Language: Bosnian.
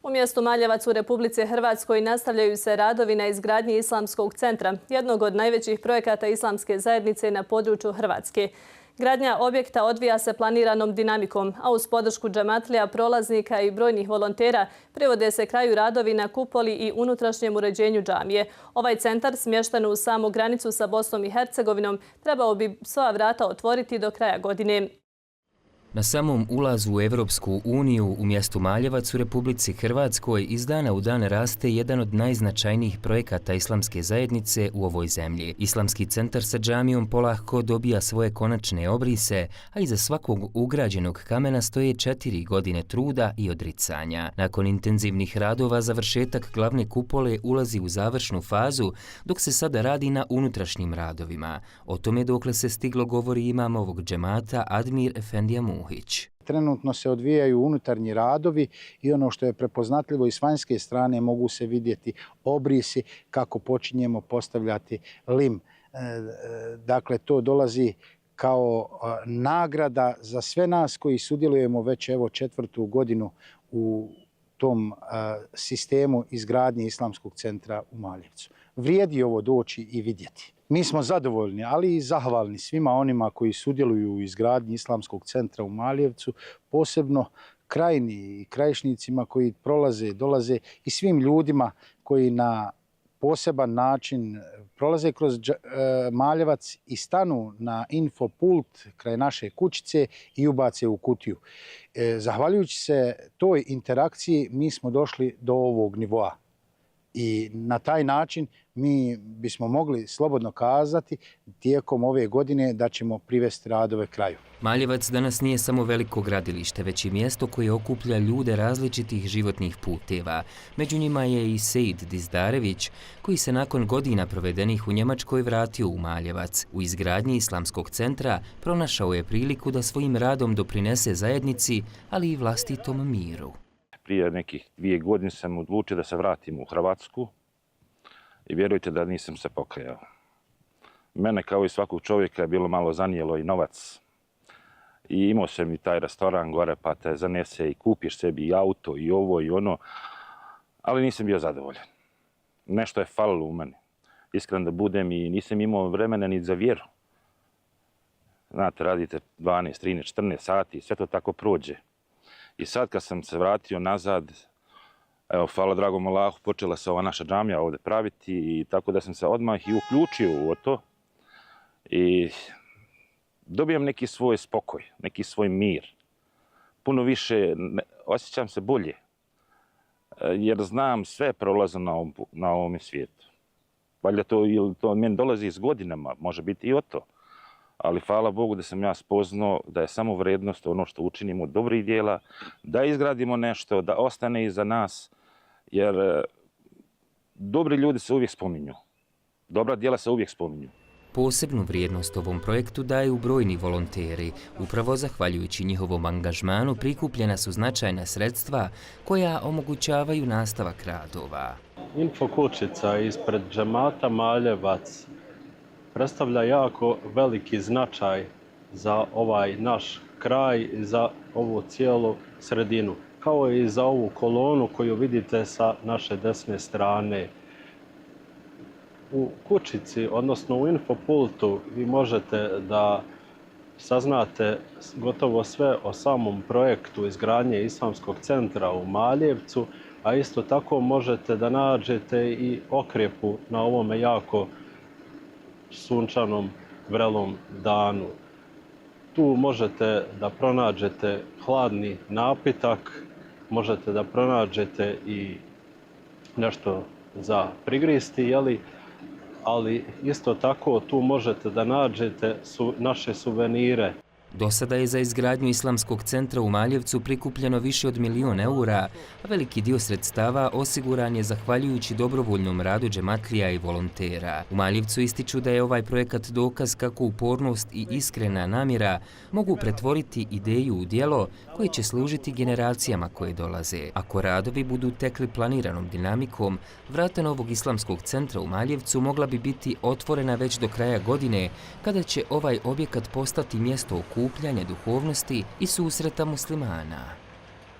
U mjestu Maljevac u Republici Hrvatskoj nastavljaju se radovi na izgradnji Islamskog centra, jednog od najvećih projekata islamske zajednice na području Hrvatske. Gradnja objekta odvija se planiranom dinamikom, a uz podršku džematlija, prolaznika i brojnih volontera privode se kraju radovi na kupoli i unutrašnjem uređenju džamije. Ovaj centar, smješten uz samu granicu sa Bosnom i Hercegovinom, trebao bi svoja vrata otvoriti do kraja godine. Na samom ulazu u Evropsku uniju u mjestu Maljevac u Republici Hrvatskoj iz dana u dan raste jedan od najznačajnijih projekata islamske zajednice u ovoj zemlji. Islamski centar sa džamijom polako dobija svoje konačne obrise, a iza svakog ugrađenog kamena stoje 4 godine truda i odricanja. Nakon intenzivnih radova završetak glavne kupole ulazi u završnu fazu, dok se sada radi na unutrašnjim radovima. O tome dokle se stiglo govori imam ovog džemata Admir Efendija Muhić. Trenutno se odvijaju unutarnji radovi i ono što je prepoznatljivo i s vanjske strane mogu se vidjeti obrisi kako počinjemo postavljati lim. Dakle, to dolazi kao nagrada za sve nas koji sudjelujemo već evo 4. godinu u tom sistemu izgradnje Islamskog centra u Maljevcu. Vrijedi ovo doći i vidjeti. Mi smo zadovoljni, ali i zahvalni svima onima koji sudjeluju u izgradnji Islamskog centra u Maljevcu, posebno krajini i krajišnicima koji prolaze, dolaze i svim ljudima koji na poseban način prolaze kroz Maljevac i stanu na infopult kraj naše kućice i ubace u kutiju. Zahvaljujući se toj interakciji mi smo došli do ovog nivoa. I na taj način mi bismo mogli slobodno kazati tijekom ove godine da ćemo privesti radove kraju. Maljevac danas nije samo veliko gradilište, već i mjesto koje okuplja ljude različitih životnih puteva. Među njima je i Sejid Dizdarević, koji se nakon godina provedenih u Njemačkoj vratio u Maljevac. U izgradnji Islamskog centra pronašao je priliku da svojim radom doprinese zajednici, ali i vlastitom miru. Prije nekih 2 godine sam odlučio da se vratim u Hrvatsku i vjerujte da nisam se pokajao. Mene kao i svakog čovjeka je bilo malo zanijelo i novac. I imao sam i taj restoran gore pa te zanese i kupiš sebi i auto i ovo i ono, ali nisam bio zadovoljan. Nešto je falilo u meni. Iskren da budem i nisam imao vremena ni za vjeru. Znate, radite 12, 13, 14 sati i sve to tako prođe. I sad kad sam se vratio nazad, evo, hvala dragom Allahu, počela se ova naša džamija ovdje praviti i tako da sam se odmah i uključio u to. I dobijam neki svoj spokoj, neki svoj mir. Puno više osjećam se bolje, jer znam sve prolaze na ovom svijetu. Valjda to meni dolazi s godinama, može biti i o to. Ali hvala Bogu da sam ja spoznao da je samo vrednost ono što učinimo od dobrih dijela, da izgradimo nešto, da ostane iza nas, jer dobri ljudi se uvijek spominju. Dobra djela se uvijek spominju. Posebnu vrijednost ovom projektu daju brojni volonteri. Upravo zahvaljujući njihovom angažmanu prikupljena su značajna sredstva koja omogućavaju nastavak radova. Info kućica ispred džemata Maljevac predstavlja jako veliki značaj za ovaj naš kraj i za ovu cijelu sredinu, kao i za ovu kolonu koju vidite sa naše desne strane. U kućici, odnosno u infopultu, vi možete da saznate gotovo sve o samom projektu izgradnje Islamskog centra u Maljevcu, a isto tako možete da nađete i okrepu na ovome jako sunčanom, vrelom danu. Tu možete da pronađete hladni napitak, možete da pronađete i nešto za prigristi, ali isto tako tu možete da nađete naše suvenire. Do sada je za izgradnju Islamskog centra u Maljevcu prikupljeno više od 1 milion eura, a veliki dio sredstava osiguran je zahvaljujući dobrovoljnom radu džematlija i volontera. U Maljevcu ističu da je ovaj projekat dokaz kako upornost i iskrena namjera mogu pretvoriti ideju u djelo koje će služiti generacijama koje dolaze. Ako radovi budu tekli planiranom dinamikom, vrata novog Islamskog centra u Maljevcu mogla bi biti otvorena već do kraja godine, kada će ovaj objekat postati mjesto okupljanja duhovnosti i susreta muslimana.